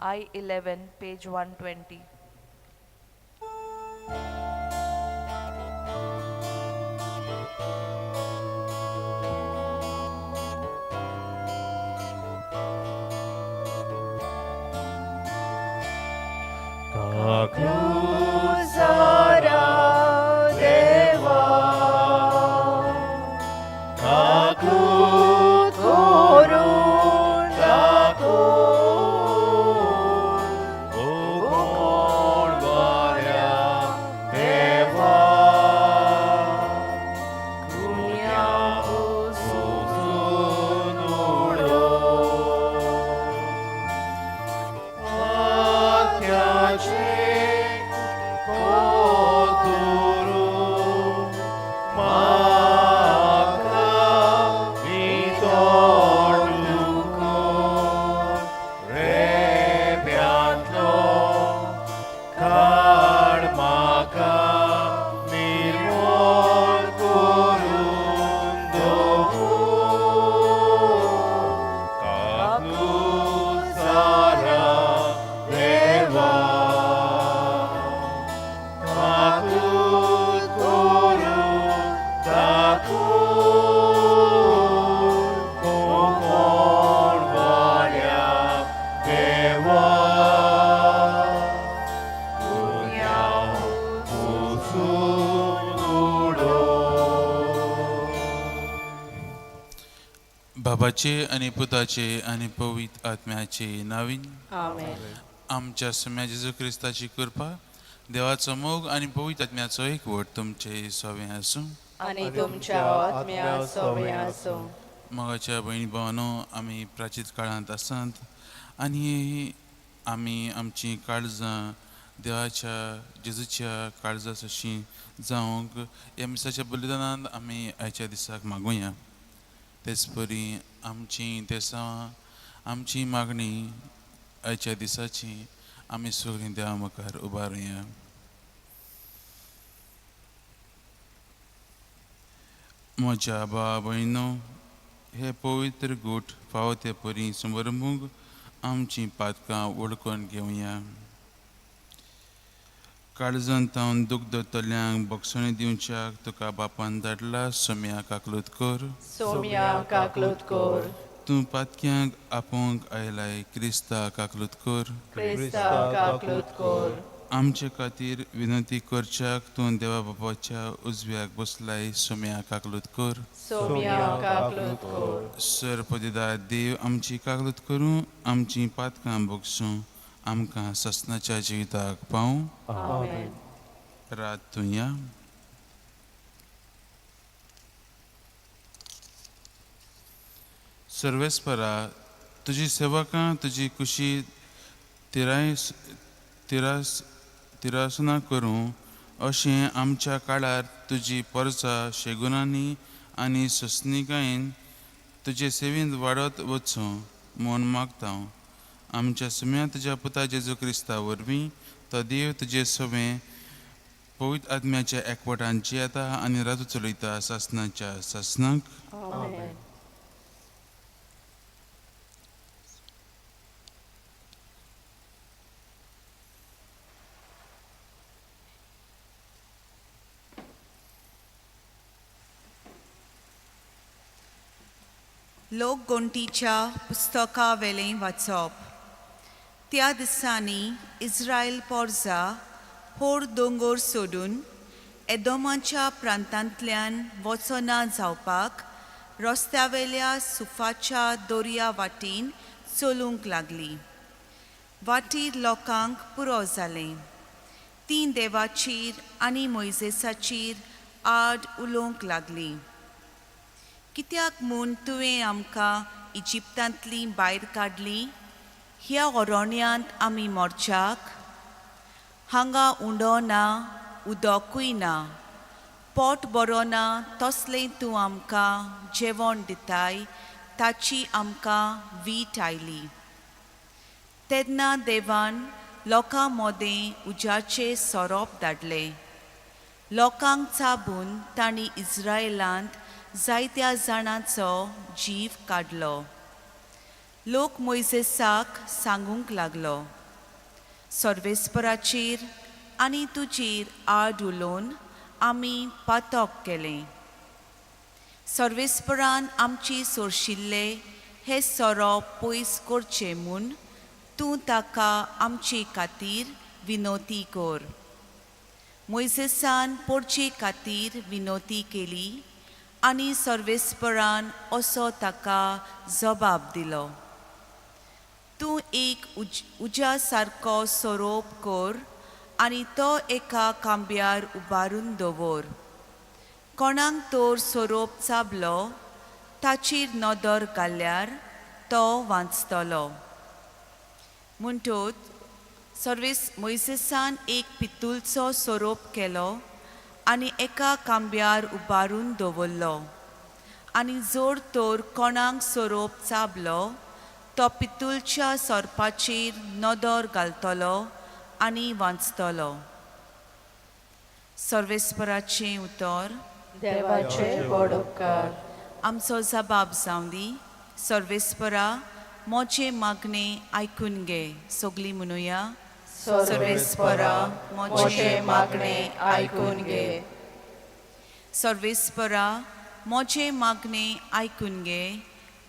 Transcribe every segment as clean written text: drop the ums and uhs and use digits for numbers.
I-11, page 120. Kakluzara deva, kaklut korun dakun, o कोण बऱ्या देवा, गुन्यांव पुसून उडो. आत्म्याचे कोतुरू म्हाका नितळ कर, रेब्यांतलो काड म्हाका निर्मळ करून दवर. काकूसारा देवा, काकूत करून दाखून, ओ कोण बऱ्या देवा, गुन्यांव पुसून उडो. बाबाचे आनी पुताचे आनी पवित्र आत्म्याचे नावीन. आमेन. आमच्या सम्या जेजू क्रिस्ताची कृपा, देवाचो मोग आनी पवित्र आत्म्याचो एकवट तुमचे सवे आसूं. आनी तुमच्या आत्म्या सोवे आसूं. मोगाच्या भयणी भावानो, आमी प्राचीन काळांत आसात आनी आमी आमची काळजां देवाच्या जेजूच्या काळजा जशीं जावंक ह्या मिसाच्या बलिदानांत आमी आयच्या दिसाक मागुया. तेच परी आमची देसां, आमची मागणी आयच्या दिसाची आमी सगळीं देवा मुखार उबारुया. म्हज्या भावा भयणो, हे पवित्र गूट फावो ते परी समरमूग आमची पातकां वळखून घेवया. काळजान तावन दूख दवरतल्यांक बक्षणी दिवच्याक तुका बापान धाडला, सोम्या काकलूत कर. सोम्या काकलूत कर. तूं पातक्यांक आपोवंक आयलाय, क्रिस्ता काकलूत कर. क्रिस्ता काकलूत कर. आमचे खातीर विनंती करच्याक तूं देवा बापाच्या उजव्याक बसलाय, सोम्या काकलूत कर. सोम्या काकलूत कर. सरपदिदार देव आमची काकलूत करूं, आमची पातकां बगसूं, आमकां ससनाच्या जिविताक पावूं. आमेन. रात तुया. सर्वेस्परा, तुजी सेवकां तुजी कुशी तिराय तिरास तिरासना करूं अशें आमच्या काळार तुजी परजा शेगुणांनी आनी सोंसणिकायेन तुजे सेवेंत वाडत वचूं म्हूण मागता हांव. आमच्या सुम्या तुज्या पुता जेजू क्रिस्ता वरवीं, तो देव तुजे सवें पवित्र आत्म्याच्या एकवटान जियेता आनी राजू चलयता सासनाच्या सासनाक. आमेन. लोकगोंटीच्या पुस्तकावेलें वाचप. त्या दिसांनी इस्रायल पोरजा होर दोंगोर सोडून एदोमाच्या प्रांतांतल्यान वचना जावपाक रस्त्यावेल्या सुफाच्या दर्या वाटेन चलूंक लागली. वाटेर लोकांक पुरो जालें. तीं देवाचेर आनी मोयजेसाचेर आड उलोवंक लागलीं. कित्याक म्हूण तुवें आमकां इजिप्तांतलीं भायर काडलीं? ह्या अरण्यांत आमी मोरच्याक हांगा उंडो ना, उदकूय ना. पोट बरो ना तसलें तूं आमकां जेवण दिताय, ताची आमकां वीट आयली. तेन्ना देवान लोकां मदें उज्याचे सोरोप धाडले. लोकांक चाबून तांणी इस्रायलांत जायत्या जाणांचो जीव काडलो. लोक मोयजेसाक सांगूंक लागलो, सर्वेस्पराचेर आनी तुजेर आड उलोवन आमी पातक केलें. सर्वेस्परान आमची सोरशिल्ले हे सोरोप पयस करचे म्हूण तूं ताका आमचे खातीर विनोती कर. मोयजेसान पोरचे खातीर विनोती केली आनी सर्वेस्परान असो ताका जबाब दिलो, तूं एक उज्या सारको सोरोप कर आनी तो एका खांब्यार उबारून दवर. कोणाक तर सोरोप चाबलो ताचेर नदर घाल्यार तो वांचतलो. म्हणटच सर्वेस मोयजेसान एक पितुलचो सोरोप केलो आनी एका खांब्यार उबारून दवरलो आनी जोर तर कोणाक सोरोप चाबलो तो पितुलच्या सोरपाचेर नदर घालतलो आनी वांचतलो. सर्वेस्पराचें उतर. देवाचे व्हड उपकार. आमचो जबाब जावं दी. सर्वेस्परा म्हजें मागणें आयकून घे. सगळीं म्हणुया. सर्वेस्परा म्हजें मागणें आयकून घे. सर्वेस्परा म्हजें मागणें आयकून घे.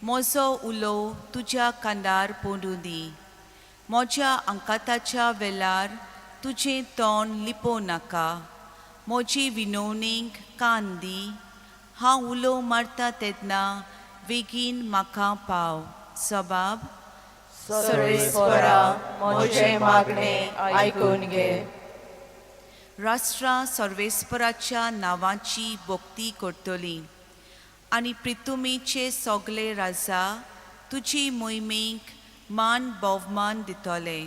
म्हजो उलो तुज्या कांदार पडूं दी. म्हज्या अंकाताच्या वेलार तुजें तोंड लिपोवं नाका. म्हजी विनवणीक कान दी. हांव उलो मारता तेन्ना बेगीन म्हाका पाव. जबाब. सर्वेस्परा म्हजें मागणें आयकून घे. राष्ट्रां सर्वेस्पराच्या नांवाची भक्ती करतलीं आनी प्रितुमेचे सगळे राजा तुजी मोहिमेक मान भोवमान दितले.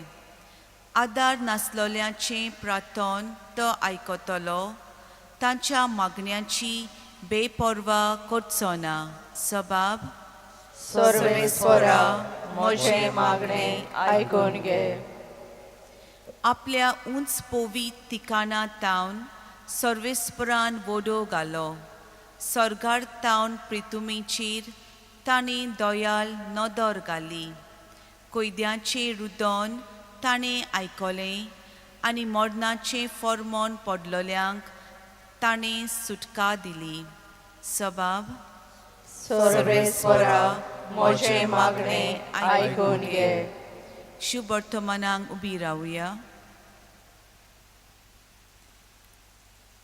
आदार नासलोल्यांचें प्रार्थन तो आयकतलो. तांच्या मागण्यांची बेपर्वा करचो ना. जबाब. सर्वेस्परा म्हजें मागणें आयकून घे. आपल्या उंच पोवीत ठिकाणा तावन सर्वेस्परान वोडो घालो. सर्गार तावन प्रितुमेचेर ताणें दयाल नदर घाली. कैद्यांचें रुदन ताणें आयकलें आनी मरणाचें फॉर्मोन पडलोल्यांक ताणें सुटका दिली. जबाब. सर्वेस्परा म्हजें मागणें आयकून घे. शुभवर्तमानाक उबी रावया.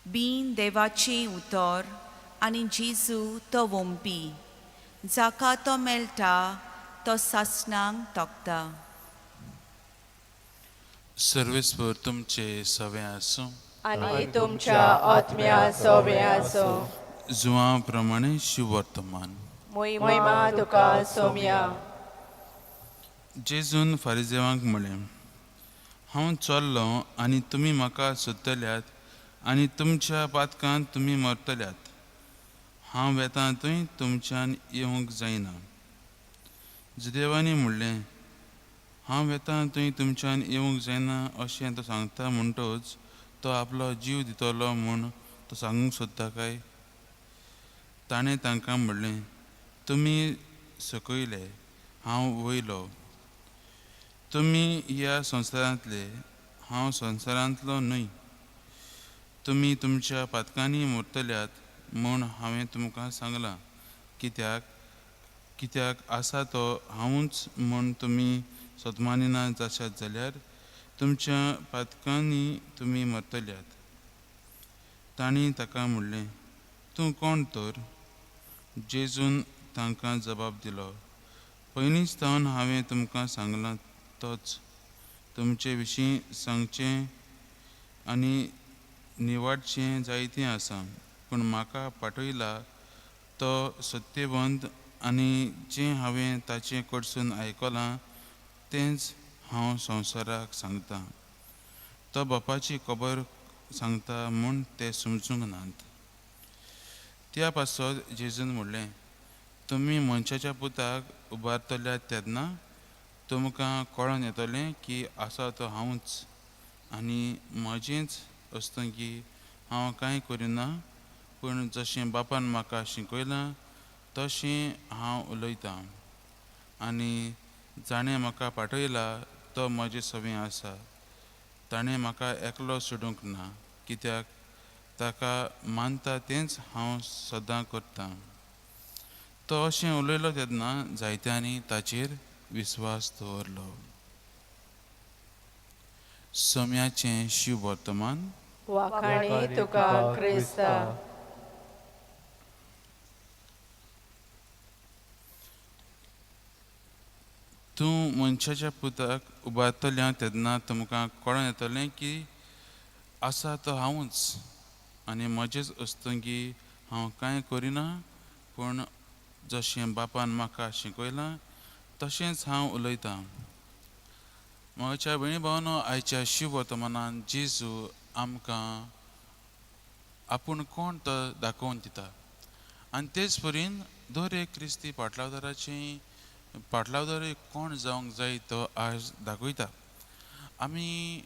बीन देवाचें उतर आनी जेजू तो वोमपी जाका तो मेळटा तो सासणांक तोखता. सर्वेस्पर तुमचे सवें आसूं. आनी तुमच्या आत्म्या सवें आसूं. जुवां प्रमाणे शिववर्तमान. महिमा तुका सोम्या. जेजून फारिजेवांक म्हळें, हांव चल्लो आनी तुमी म्हाका सोदतल्यात आनी तुमच्या पातकांत तुमी मरतल्यात. हांव वेता थंय तुमच्यान येवंक जायना. जुदेवांनी म्हणलें, हांव वेता थंय तुमच्यान येवंक जायना अशें तो सांगता म्हणटच तो आपलो जीव दितलो म्हूण तो सांगूंक सोदता काय? ताणें तांकां म्हणलें, तुमी सकयले, हांव वयलो. तुमी ह्या संवसारांतले, हांव संवसारांतलो न्हय. तुमी तुमच्या पातकांनी मरतल्यात म्हूण हांवें तुमकां सांगलां. कित्याक कित्याक आसा तो हांवूच म्हूण तुमी सदमानिना जाशात जाल्यार तुमच्या पातकांनी तुमी मरतल्यात. तांणी ताका म्हणलें, तूं कोण तर? जेजून तांकां जबाब दिलो, पयलींच सावन हांवें तुमकां सांगलां तोच. तुमचे विशीं सांगचें आनी निवाडचें जायतें आसा, पूण म्हाका पाठयला तो सत्यवंत आनी जें हांवें ताचे कडसून आयकलां तेंच हांव संवसाराक सांगतां. तो बापाची खबर सांगता म्हूण ते समजूंक नात. त्या पासत जेजून म्हणलें, तुमी मनशाच्या पुताक उबारतल्यात तेन्ना तुमकां कळोन येतलें की आसा तो हांवूच आनी म्हजेंच आसता की हांव कांय करिना, पूण जशें बापान म्हाका शिकयलां तशें हांव उलयतां. आनी जाणें म्हाका पाठयला तो म्हजे सवीं आसा. ताणें म्हाका एकलो सोडूंक ना, कित्याक ताका मानता तेंच हांव सदां करतां. तो अशें उलयलो तेन्ना जायत्यांनी ताचेर विस्वास दवरलो. सोम्याचें शिव वर्तमान. वाखाणी तुका क्रिस्ता. तूं मनशाच्या पुताक उबारतलें तेन्ना तुमकां कळोन येतलें की आसा तो हांवूच, आनी म्हजेच अस्तंगी हांव कांय करिना, पूण जशें बापान म्हाका शिकयलां तशेंच हांव उलयतां. म्हज्या भयणी भावांनो, आयच्या शिव वर्तमानान जेजू आमकां आपूण कोण तो दाखोवन दिता आनी तेच परीन दर एक क्रिस्ती पाटलावदाराची पाटलावदार कोण जावंक जाय तो आज दाखयता. आमी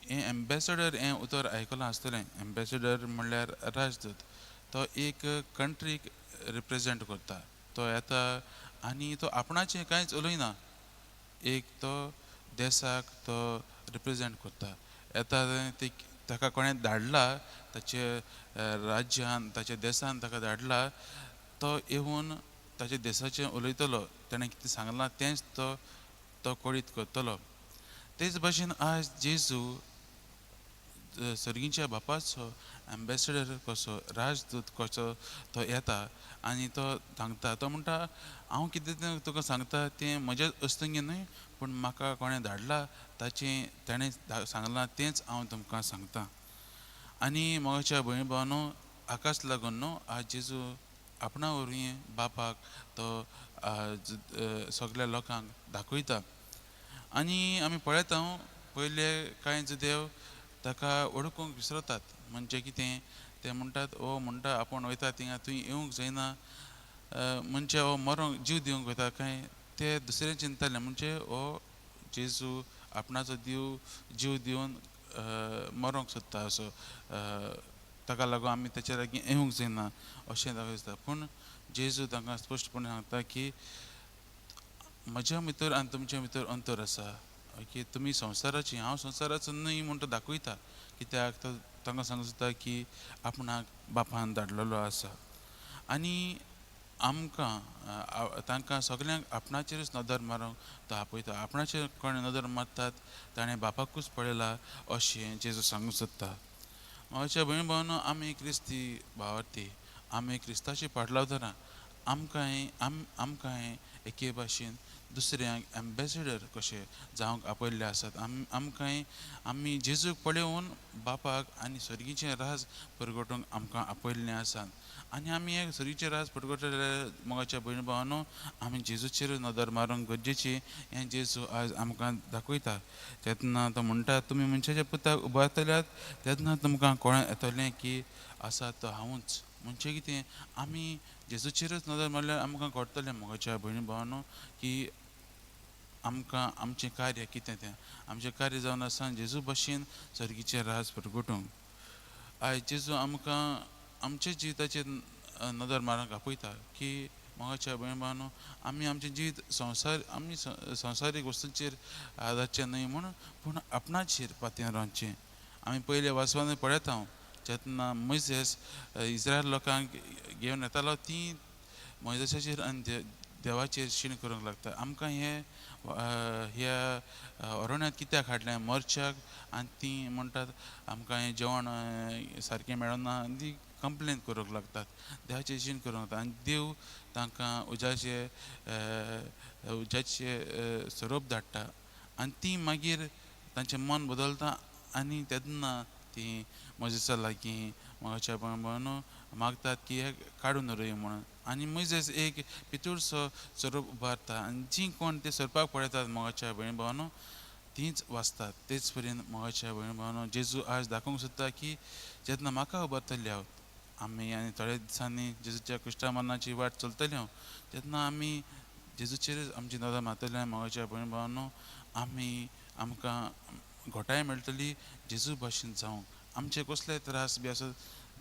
हें एम्बेसडर हें उतर आयकलां आसतलें. एम्बेसडर म्हणल्यार राजदूत. तो एक कंट्रीक रिप्रेजेंट करता. तो येता आनी तो आपणाचें कांयच उलयना, एक तो देसाक तो रिप्रेजेंट करता. येता ते ताका कोणें धाडला, ताचे राज्यान ताच्या देसान ताका धाडला, तो येवन ताच्या देसाचें उलयतलो, ताणें कितें सांगलां तेंच तो तो कळीत करतलो. तेच भाशेन आज जेजू सर्गीच्या बापाचो एम्बेसडर कसो, राजदूत कसो तो येता आनी तो सांगता. तो म्हणटा हांव कितें तें तुका सांगता तें म्हज्याच अस्तंगी न्हय, पूण म्हाका कोणें धाडला ताचें ताणें सांगलां तेंच हांव तुमकां सांगता. आनी म्हज्या भयण भावांनो, हाकाच लागून न्हू आज जेजू आपणा वरवीं बापाक तो सगल्या लोकांक दाखयता. आनी आमी पळयता पयले कांय देव ताका वळखूंक विसरतात. म्हणजे कितें ते म्हणटात, ओ म्हणटा आपूण वयता थिंगा थंय येवंक जायना, म्हणजे हो मरोंक जीव दिवंक वयता कांय ते दुसरें चिंतताले. म्हणजे हो जेजू आपणाचो जीव दिवन मरोंक सोदता असो, ताका लागून आमी ताच्या लागीं येवंक जायना अशें ताका दिसता. पूण जेजू तांकां स्पश्टपणे सांगता की म्हज्या भितर आनी तुमच्या भितर अंतर आसा, की तुमी संवसाराची, हांव संवसाराचो न्हय म्हूण तो दाखयता. कित्याक तो तांकां सांगूंक सोदता की आपणाक बापान धाडलेलो आसा आनी आमकां तांकां सगल्यांक आपणाचेरच नदर मारूंक तो आपयता. आपणाचेर कोणें नदर मारतात ताणें बापाकूच पळयला अशें जेजू सांगूंक सोदता. म्हज्या भयण भावांनो, आमी क्रिस्ती भावार्थी, आमी क्रिस्ताची पाटलावदारां. आमकांय आमकांय एके भाशेन दुसऱ्यांक एम्बेसडर कशें जावंक आपयल्ले आसात. आमकांय आमी जेजूक पळोवन बापाक आनी सर्गीचें राज परगटूंक आमकां आपयल्लें आसात. आनी आमी हे सर्गीचें राज परगटले मोगाच्या भयण भावांनो, आमी जेजूचेर नदर मारूंक गरजेची हें जेजू आज आमकां दाखयता. तेन्ना तो म्हणटा तुमी मनशाच्या पुताक उबारतल्यात तेन्ना तुमकां कळोन येतलें की आसा तो हांवूच. म्हणजे कितें, आमी जेजूचेरच नदर मारल्यार आमकां कळटलें मोगाच्या भयणी भावांनो की आमकां आमचें कार्य कितें तें. आमचें कार्य जावन आसा जेजू भाशेन सर्गीचें राज परगटूंक. आयज जेजू आमकां आमच्या जिविताचेर नदर मारूंक आपयता की मोगाच्या भयण भावांनो, आमी आमचें जिवीत संवसार आमी संवसारीक वस्तूंचेर आदारचें न्हय म्हूण, पूण आपणाचेर पातयेवन रावचें. आमी पयले वाचवान पळयता हांव जेन्ना मोयजेस इस्रायल लोकांक घेवन येतालो ती मोयजेसाचेर आनी देवाचेर शीण करूंक लागता. आमकां हे ह्या अरण्यांत कित्याक हाडलें मरच्याक, आनी ती म्हणटात आमकां हें जेवण सारकें मेळना आनी ती कंप्लेन करूंक लागतात, देवाचेर शीण करूंक लागता. आनी देव तांकां उज्याचे उज्याचे सोरोप धाडटा आनी ती मागीर तांचें मन बदलता आनी तेन्ना ती मोजेसा लागीं मोगाच्या भावांनो मागतात की हे काडून उडय म्हणून. आनी मोजेस एक पितूळसो सोरोप उबारता आनी जीं कोण ते सोरपाक पळयतात मोगाच्या भयण भावांनो तींच वाचतात. तेच परेन मोगाच्या भयण भावांनो, जेजू आज दाखोवंक सोदता की जेन्ना म्हाका उबारतले हांव आमी आनी थोड्या दिसांनी जेजूच्या क्रिस्ता मरणाची वाट चलतले हांव, तेन्ना आमी जेजूचेरच आमची नदर मारतले मोगाच्या भयण भावांनो, आमी आमकां घोटाय मेळटली जेजू भाशेन जावंक. आमचे कसले त्रास बी आसत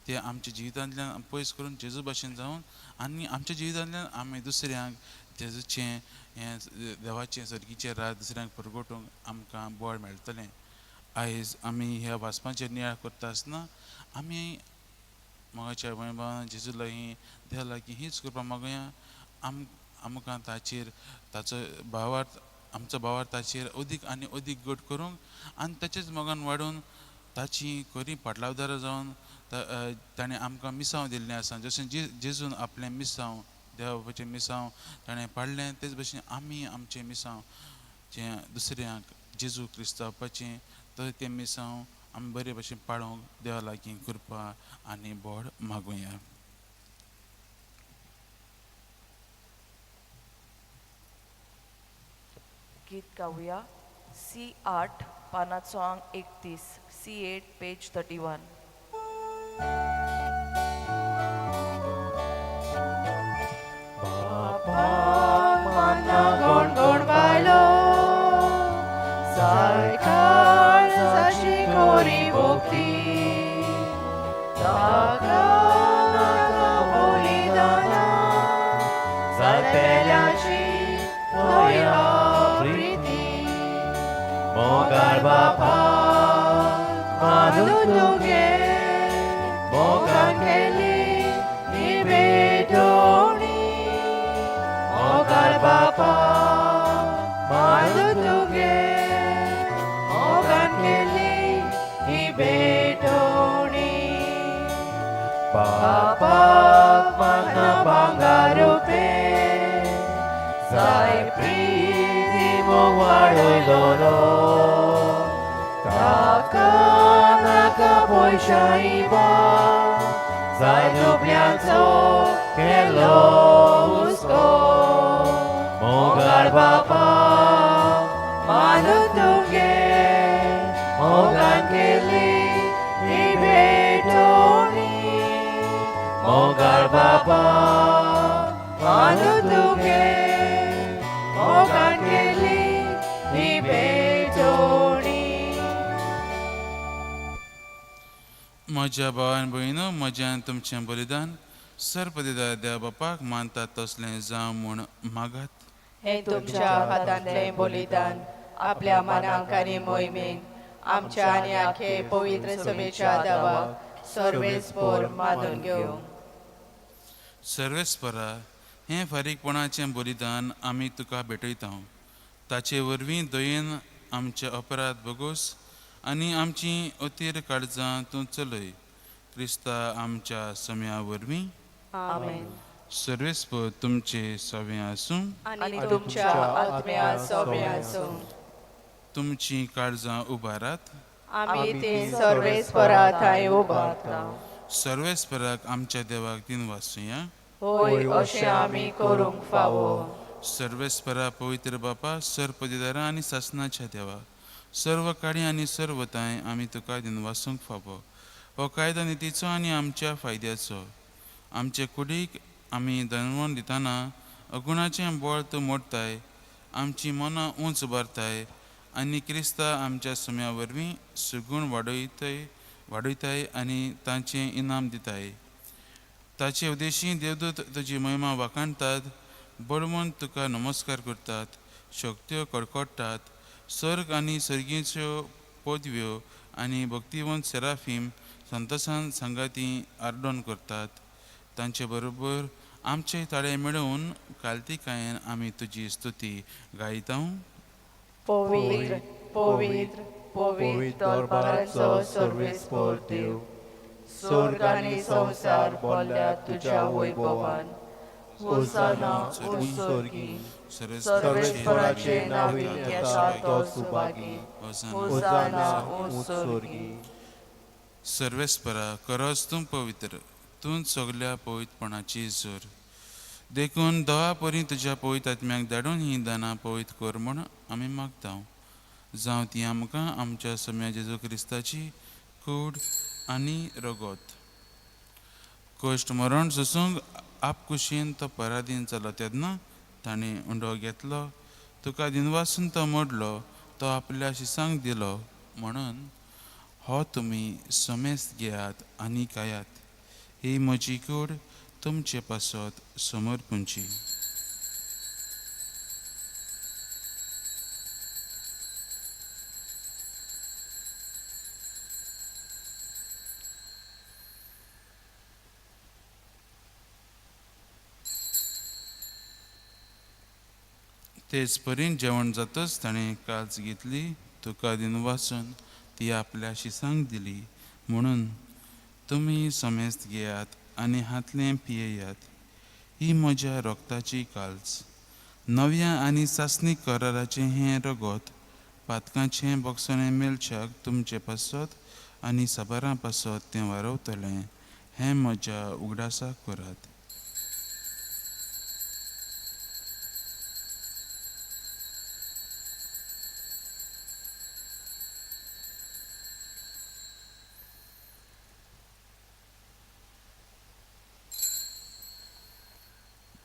ते आमच्या जिवितांतल्यान पयस करून जेजू भाशेन जावन आनी आमच्या जिवितांतल्यान आमी दुसऱ्यांक जेजूचें हें देवाचें सर्गीचें राज दुसऱ्यांक परगटूंक आमकां बळ मेळटलें. आयज आमी ह्या वाचपाचेर नियाळ करता आसतना आमी मोगाच्या भयण भावान जेजू लागीं देवा लागीं हीच कृपा मागुया, आमकां ताचेर ताचो भावार्थ आमचो भावार्थ ताचेर अदीक आनी अदीक घट करूंक आनी ताचेच मोगान वाडून ताची खरी पाटलावदारां जावन ताणें आमकां मिसांव दिल्लें आसा. जशें जेजून आपलें मिसांव देवा बापाचें मिसांव ताणें पाडलें, तेच भशेन आमी आमचें मिसांव जें दुसऱ्यांक जेजू क्रिस्तांवपाचें तर तें मिसांव आमी बरे भशेन पाळोवंक देवा लागीं कृपा आनी बोड मागुया. गीत गावया सी 8 पानाचो आंक 31, C8 page 31. बापाक मान्ना गण गण बायलो जाय काळजाची कोरी भोगती, ताका नाका बलिदाना जाय पेल्याची दया प्रिती. मोगाळ बापा मानून तुगे मोगान केली ही भेटवणी, मोगाळ बापा मानून तुगे मोगान केली ही भेटवणी. बापाक मान्ना भांगर रुपे जाय प्रिती मोग वाडयलो, ताका नाका पयशां बा जाय दुबल्यांचो केलो हुस्को. मोगाळ बापा मानून तुगे मोगान केली ही भेटवणी, मोगाळ बापा मानून तुगे मोगान केली ही भेटवणी. म्हज्या भावान भयणो, म्हज्यान तुमचें बलिदान सर्पदिदा देवा बापाक मानतात तसलें जावं म्हूण मागात. हें तुमच्या हातांतलें बलिदान आपल्या मनाक आनी मोहिमेक आमच्या आनी आखे पवित्र सभेच्या देवाक सर्वेस्पोर मानून घेवं. सर्वेस्परा, हें फारीकपणाचें बलिदान आमी तुका भेटयता, ताचे वरवीं दयेन आमचे अपराध भोगोस आनी आमची अतीर काळजां तूं चलय, क्रिस्ता आमच्या सम्या वरवीं. आमेन. सर्वेस्पर तुमचे सवे आसूं आनी तुमच्या आत्म्या सोबे आसूं. तुमची काळजां उबारात. आमी ती सर्वेस्परा थंय उबारता. सर्वेस्पराक आमच्या देवाक दिन वाचुया. होय, अशें आमी करूंक फावो. सर्वेस्परा पवित्र बापा, सर्पदिदारा आनी सासनाच्या देवा, सर्व काळी आनी सर्व तांय आमी तुका दिनवासूंक फावो. हो कायदो नितीचो आनी आमच्या फायद्याचो. आमचे कुडीक आमी दनवण दितना अगुणाचें बळ तूं मोडताय, आमची मनां उंच उबारताय आनी क्रिस्ता आमच्या सम्या वरवीं सुगूण वाडयताय आनी तांचें इनाम दिताय. ताचे उद्देशी देवदूत तुजी महिमा वाखाणतात, बळवंत तुका नमस्कार करतात, शक्त्यो कडकडटात, सर्ग आनी सर्गीच्यो पदव्यो आनी भक्तिवंत सेराफीम संतोसान सांगाती आर्डोन करतात. तांचे बरोबर आमचे ताळे मेळोवन कालतिकायेन आमी तुजी स्तुती गायता. पवित्र पवित्र पवित्र दरबाराचो सर्वेस्पोर देव, स्वर्ग आनी संवसार भरल्या तुज्या वैभवान. होसाना उत्सर्गी, सर्वेस्पराचे नांवान येता तो सुभागी. होसाना उत्सर्गी. सर्वेस्परा, खरोच तूं पवित्र, तूं सगल्या पवित्रपणाची जोर. देखून दवा परी तुज्या पवित्र आत्म्याक धाडून ही दानां पवित्र कर म्हूण आमी मागता. जावं ती आमकां आमच्या सम्या जेजू क्रिस्ताची कूड आनी रगत. कश्ट मरण सोसूंक आपकुशीन तो पराधीन जालो तेन्ना ताणें उंडो घेतलो, तुका दिनवासून तो मोडलो, तो आपल्या शिसांक दिलो, म्हणून हो तुमी समेस्त घेयात आनी खायात, ही म्हजी कूड तुमचे पासत समर्पूंची. तेच परीन जेवण जातच ताणें काल्च घेतली, तुका दिन वाचून ती आपल्या शिसांक दिली, म्हणून तुमी समेस्त घेयात आनी हातलें पियेयात. ही म्हज्या रोगताची काल्च, नव्या आनी सासणी कराराचें हें रगत पातकांचें बोगसणें मेळच्याक तुमचे पासत आनी साबारां पासत तें वारवतलें. हें म्हज्या उगडासाक करात.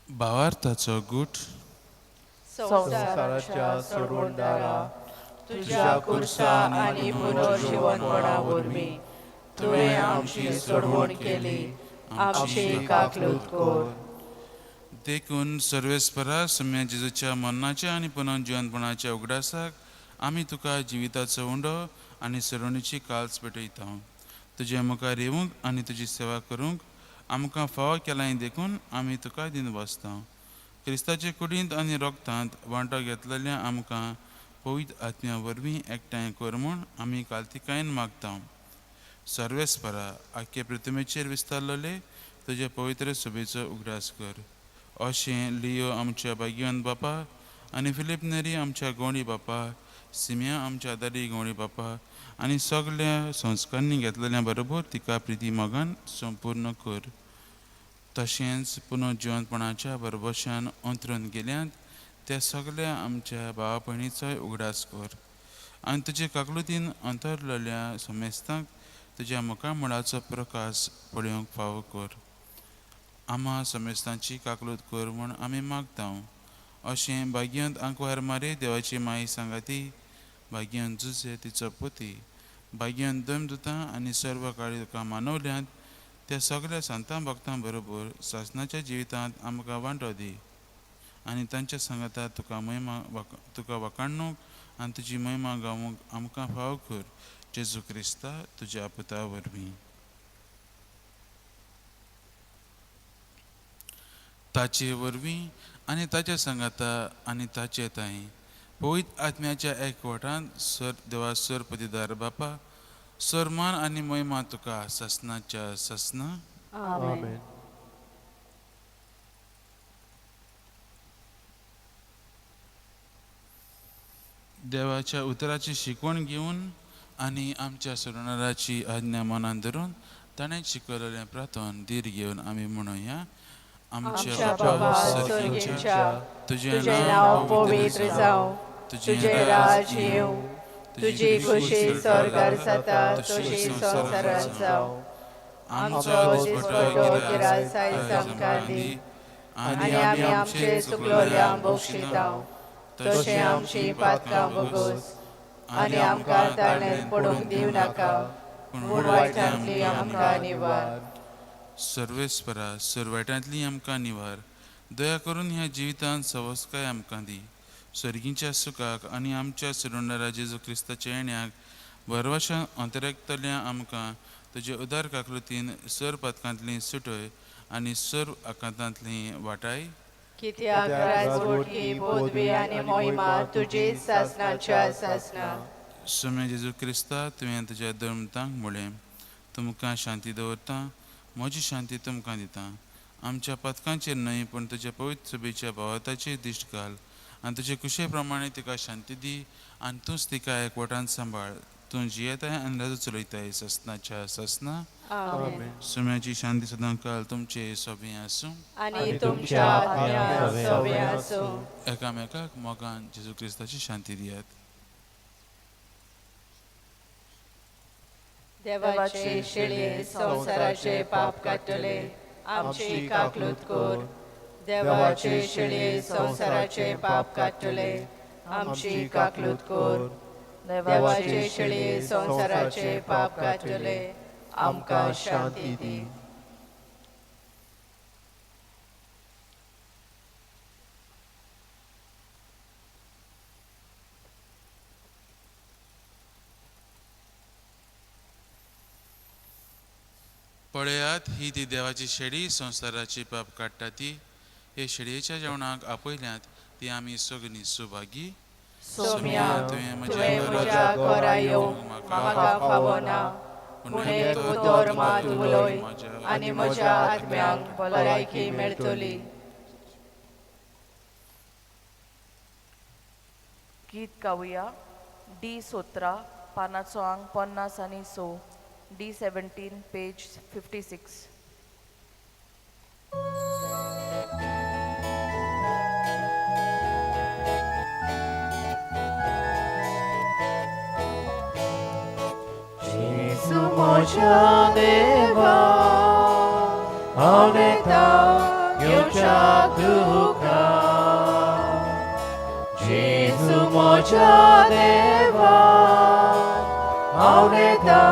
भावार्थाचो गूट. संवसाराच्या सोडवणदारा, तुज्या कुर्सा आनी पुनर्जिवनपणा वरवीं तुवें आमची सोडवण केली, आमची काकलूत कर. देखून सर्वेस्परा सम्या जेजूच्या मरणाच्या आनी पुनर्जिवनपणाच्या उगडासाक आमी तुका जिविताचो उंडो आनी सरोवणीची काल्स पेटयता. तुजे मुखार येवंक आनी तुजी सेवा करूंक आमकां फावो केलाय देखून आमी तुका दिन वाचता. क्रिस्ताचे कुडींत आनी रोगतांत वांटो घेतलेल्या आमकां पवित्र आत्म्या वरवीं एकठांय कर म्हूण आमी कालतिकायेन मागता. सर्वेस्परा आख्खे पृथ्वीचेर विस्तारलेले तुजे पवित्र सभेचो उगडास कर. अशें लियो आमच्या भाग्यवंत बापा आनी फिलीप नेरी आमच्या गोंडी बापा, सिमिया आमच्या आदारी गोंडी बापा आनी सगल्या संस्कारांनी घेतलेल्या बरोबर तिका प्रिती मोगान संपूर्ण कर. तशेंच पुनर्जिवनपणाच्या बरोबरशान अंतरून गेल्यात त्या सगल्या आमच्या भावा भयणीचोय उगडास कर आनी तुजे काकलुतीन अंतरलेल्या समेस्तांक तुज्या मुखामळाचो प्रकाश पळोवंक फावो कर. आमा समेस्तांची काकलूत कर म्हूण आमी मागता. अशें भाग्यवंत आंकवार मारे देवाची माई सांगाती, भाग्यवंत जुजे तिचो पोती, भाग्यवंत दमदुतां आनी सर्व काळी तुका मानवल्यांत त्या सगल्या संतां भक्तां बरोबर सासणाच्या जिवितांत आमकां वांटो दी आनी तांच्या सांगाता तुका महिमा तुका वाखाणूंक आनी तुजी महिमा गावूंक आमकां फावो कर. जेजू क्रिस्ता तुज्या पुता वरवीं. ताचे वरवीं आनी ताच्या सांगाता आनी ताचे ताई पवित्र आत्म्याच्या एकवटान सर देवा सर पतिदार बापा, सरमान आनी महिमा तुका सासणाच्या सासना. आमेन. देवाच्या उतराची शिकवण घेवन आनी आमच्या सोडणाराची आज्ञा मनान धरून ताणें शिकवलेलें प्रार्थन धीर घेवन आमी म्हणुया. आमच्या बाबा स्वर्गीच्या, तुजें नांव पवित्र जावं, तुजें राज येवं, तुजी खुशी स्वर्गार जाता तशी संवसारांत जावं. आमचो दिसपटो गिरास आयज आमकां दी आनी आमी आमचे चुकलोल्यांक बक्षिता तशें आमची पातकां भोगोस आनी आमकां ताणें पडूंक दिवं नाका, पूण वायटांतली आमकां निवार. सर्वेस्परा सर्वायटांतली आमकां निवार. दया करून ह्या जिवितांत सवस्काय आमकां दी. सर्गीच्या सुखाक आनी आमच्या सुरुंडारा जेजू क्रिस्ताच्या येण्याक भरवशान अंतरेकतल्या आमकां तुजे उदार काकृतीन सर पातकांतली सुटय आनी सर्व आकांतांतली वाटाय. कित्याक राजवटकी पदवी आनी मोहिमा तुजी सासणाच्या सासना. सोम्या जेजू क्रिस्ता, तुवें तुज्या धर्मतांक म्हळें, तुमकां शांती दवरता, म्हजी शांती तुमकां दिता. आमच्या पातकांचेर न्हय पूण तुज्या पवित्र सभेच्या भावाताचेर दिश्ट घाल आनी तुजे कुशे प्रमाणे तिका शांती दी आनी तूंच तिका एकवटान सांबाळ. तूं जियेताय आनी राजू चलयताय ससनाच्या ससना. आमेन. सोम्याची शांती सदांकाल तुमचे सोबें आसूं आनी तुमच्या आत्म्या सोबें आसूं. एकामेकाक मोगान जेजू क्रिस्ताची शांती दियात. देवाचे शेळये संवसाराचे पाप काडटले, आमची काकलूत कर. देवाचे शेळये संवसाराचे पाप काडटले, आमची काकलूत कर. देवाचे शेळये संवसाराचे पाप काडटले, आमकां शांती दी. पळयात, ही ती देवाची शेळी, संवसाराची पाप काडटा ती. हे शेळयेच्या जेवणाक आपयल्यात ती आमी सगळीं सुभागी. सोम्या, तुवें तुवें म्हज्या घरा येवंक म्हाका फावना, पूण एक उतर मात उलय आनी म्हज्या आत्म्याक भलायकी मेळटली. गीत गावया डी 17 पानाचो आंक 56, डी 17 पेज 56. जेजू म्हज्या देवा, हांव येता घेवच्याक तुका. जेजू म्हज्या देवा, हांव येता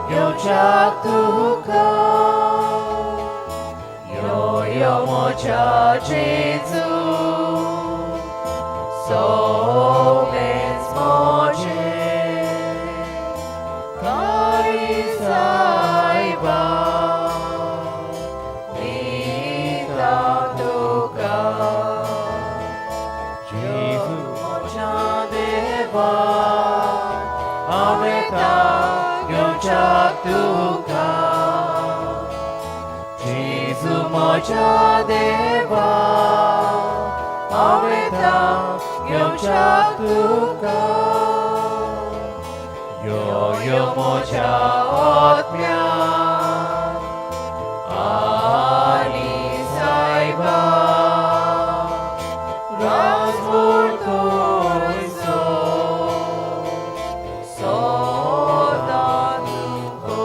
घेवच्याक तुका. यो यो म्हज्या जेजू, सगळेंच म्हजें सायबा दिता तुका. जेजू म्हज्या देवा, हांव येता घेवच्याक तुका. जेजू म्हज्या देवा, हांव येता घेवच्याक तुका. यो यो म्हज्या आत्म्या आनी सायबा राजवट तुजो सदां तुको.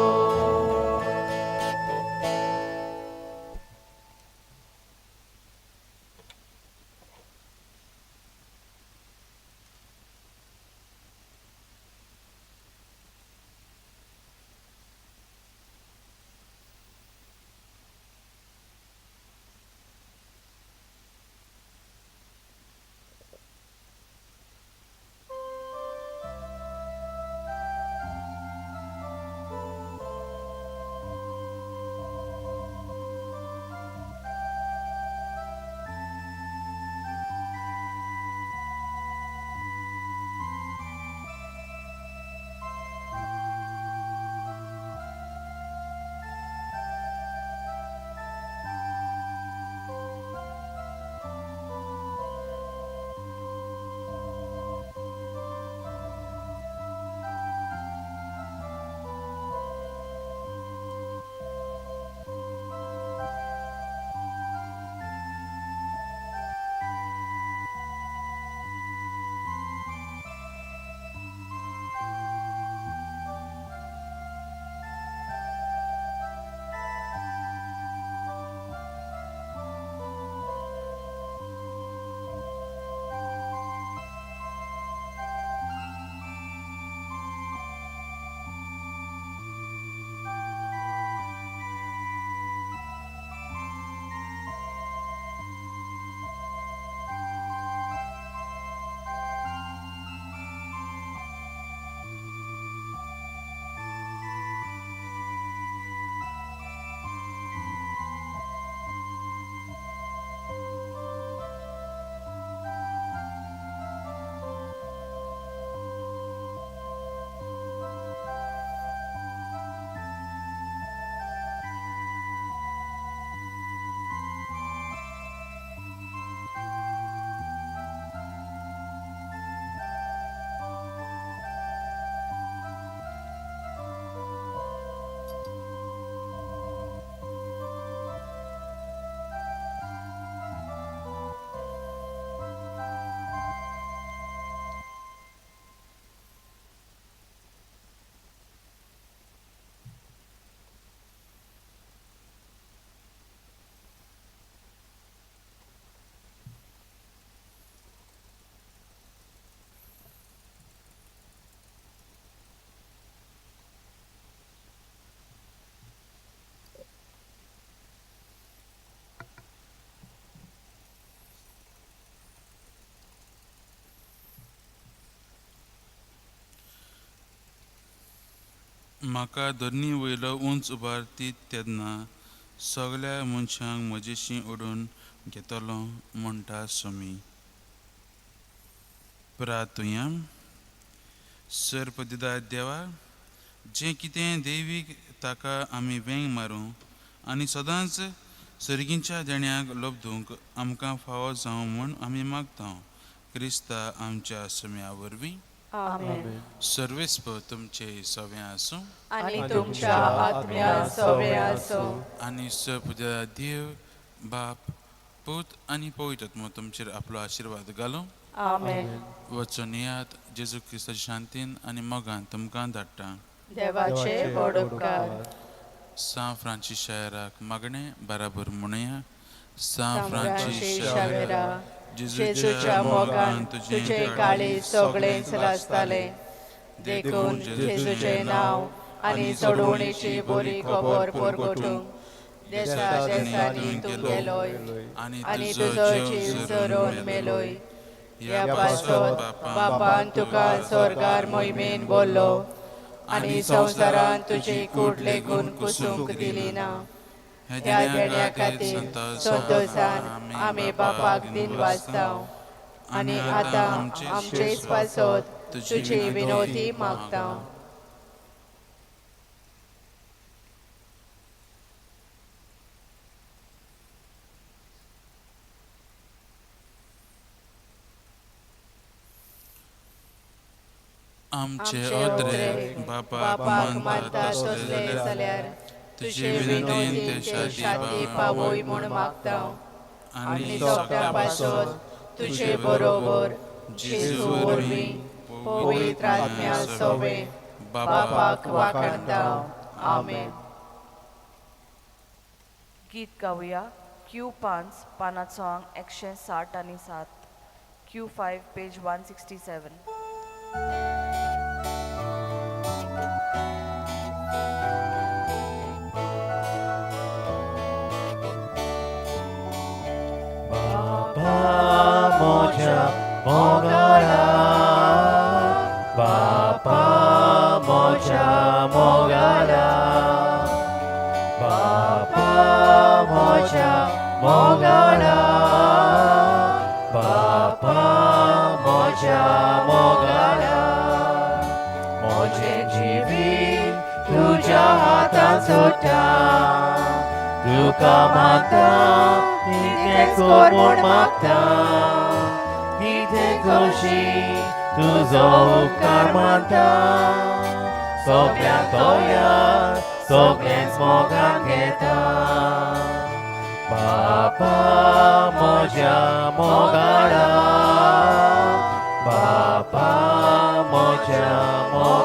म्हाका धरणी वयलो उंच उबारतीत तेन्ना सगळ्या मनशांक म्हजेशी ओडून घेतलो म्हणटा स्वामी. प्रार्थुया. सर्पदिदा देवा, जें कितें देवीक ताका आमी वेंग मारूं आनी सदांच सर्गींच्या देण्याक लब्दूंक आमकां फावो जावं म्हूण आमी मागता, क्रिस्ता आमच्या सम्या वरवीं. आमेन. सर्वेस्प तुमचे सवें आसूं आनी तुमच्या आत्म्या सवें आसूं. आनी सर्पदिदा देव बाप, पूत आनी पवित्र आत्मो तुमचेर आपलो आशिर्वाद घालूं. आमेन. वचून येयात, जेजू क्रिस्ताच्या शांतीन आनी मोगान तुमकां धाडटा. देवाचे व्हड उपकार. सां फ्रांसीस शायराक मागणें बराबर म्हणुया. सां फ्रांसीस फ्रांसीस शावेरा, जेजूच्या मोगान तुजें काळीज सगळेंच लासतालें, देखून जेजूचें नांव आनी सोडवणेची बरी खबर परगटूंक देसा देसांनी तूं गेलोय आनी तुजो जीव झरोवन मेलोय. ह्या पासत बापान तुका स्वर्गार मोहिमेन बोल्लो आनी संवसारान तुजी कूड लेगून कुसूंक दिली ना. ह्या देण्या खातीर संतोशान आमी बापाक दिन वाचता आनी आतां आमचेच पासत तुजी विनोदी मागता. आमचे आमचे ओद्रे ओद्रे बापाक बापाक मानता मानता तसले तसले जाल्यार जाल्यार तुजे तुजे विनोदीन विनोदीन ते ते शादी शादी पावय म्हूण मागता आनी आनी सगळ्या सगळ्या पासत पासत तुजे बरोबर जेजू वरवीं पवित्र आत्म्या सोवे बापाक वाखाणता. आमेन. गीत गावया क्यू 5, पानाचो आंक 167, Q5 page 167. बाबा म्हज्या मोगाळा, बापा म्हज्या मोगाळा, बापा म्हज्या मोगाळा, बापा म्हज्या मोगाळा, म्हजें जिवीत तुज्या हातांत सोडटा, तुका मागता कितें कर म्हूण मागता, कितें करशी तुजो उपकार मानता, सगळ्यांक तयार सगळेंच मोगान घेता. बापा म्हज्या मोगाळा, बापा म्हज्या मोगाळा.